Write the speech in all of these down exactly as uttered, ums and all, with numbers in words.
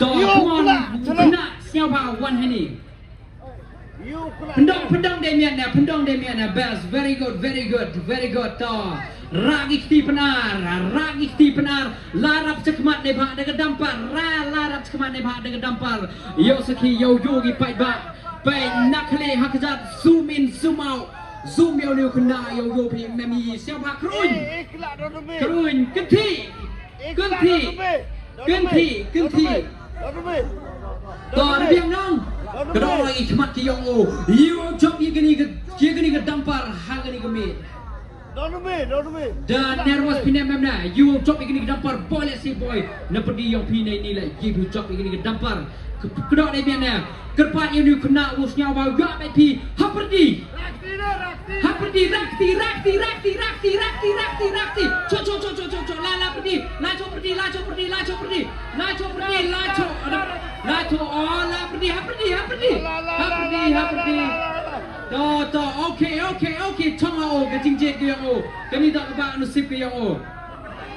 To, come on, khynnah, sngewbha wan hangne. Pyndong, pyndong dei miat ne, pyndong dei miat ne, best, very good, very good, very good, to. Rah ki kti Pnar, rah ki kti Pnar, la rap chakhmat ne bha da ka dumper, rah, la rap chakhmat ne bha da ka dumper. Ïoh sakhi, ïoh ïoh ki paidbah, peit na khlieh ha kjat, zoom in, zoom out, zoom ïoh ne u khynnah, ïoh ïoh phi, mem i, sngewbha, kruiñ. Kruiñ, kynthih. Kynthih. Kynthih, kynthih. To, rbiang nong. Ka dor i khmat ki ïong o. Ïoh jop ïa kane ka, ïa kane ka dumper ha kane ka miet. Da nervous phi ne mem ne. Ïoh jop ïa kane ka dumper, boy, let's see, boy. Na pyrdi ïong phi ne ni la ïoh jop ïa kane ka dumper. Ka, ka dor dei miat ne. Kyrpad ïa u khynnah u sngewbha ïa bad phi. Ha pyrdi. Ha pyrdi, rah kti, rah kti, rah kti, rah kti, rah kti, rah kti, rah kti. Cho, cho, cho, cho, cho, cho, la, la pyrdi, la cho pyrdi, la cho pyrdi, la cho pyrdi, la cho pyrdi, la cho, la cho, oh, la pyrdi, ha pyrdi, ha pyrdi. Ha pyrdi, ha pyrdi. To, to, okay, okay, okay, chong o, ka jingjied ka ïong o. Kane da kaba nusip ka ïong o.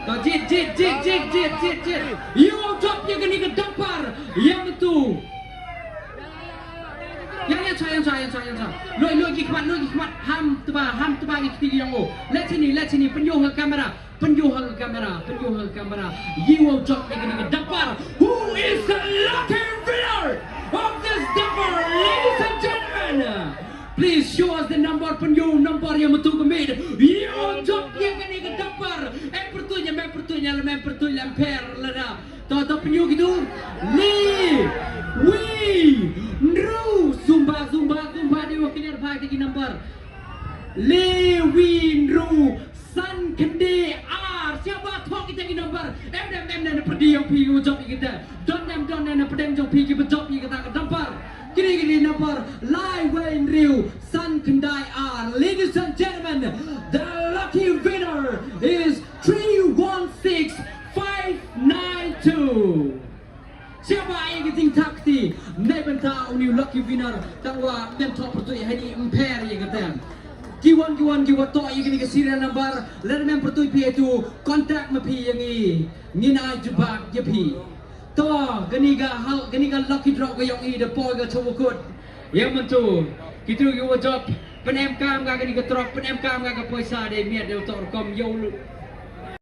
To, jied, jied, jied. Ïoh jop ïa kane ka dumper, ïa mynta. Ïa, ïa, cha, ïa, cha, ïa, cha, ïa, cha. Loi, loi ki khmat, loi ki khmat. Ham tba, ham tba ki kti ki ïong o. Leit shane, leit shane, pynïoh ha camera. Pynïoh ha camera, pynïoh ha camera. Ïoh jop ïa kane ka dumper. Who is the lucky winner of this dumper, ladies and gentlemen? Please show us the number, pynïoh number ïa mynta ka miet. Ïoh jop ïa kane ka dumper. Em pyrtuit ïa, em pyrtuit ïa, em pyrtuit ïa, em pyrtuit ïa, em pyrtuit ïa. To, to, pynïoh kito. Li Wi Nru. Zumba, zumba, zumba. Dei wa kiner bha kita ki number. Li Wi Nru. San khyndai ar. Siapa thok kita ki number? Em, em, em, em, pyrdi ïong phi ïoh jop ïa kita. Don em, don em, pyrdi ïong phi ki ba jop ïa kita ka dumper. Kini, kini number. Lai Wi Nru. San khyndai ar. Ladies and gentlemen, the lucky winner is three one six five nine two. Siapa ai ka jingthap kti? Nai bynta uni u lucky winner, tang wa men thok pyrtuit hani ym pher ïa ka tem. Ki wan, ki wan, ki wa toh ïa kani ka serial number, lada men pyrtuit phi ïa tu, contact ma phi ïa ngi, ngin ai jubab ïa phi. To, kani ka hal, kani ka lucky draw ka ïong i da poi ka chawkut. Ïa mynta, kitu ki wa jop, pynemkam ka kani ka trok, pynemkam ka ka poisa dei miat dei u tok rukom ïa u lu.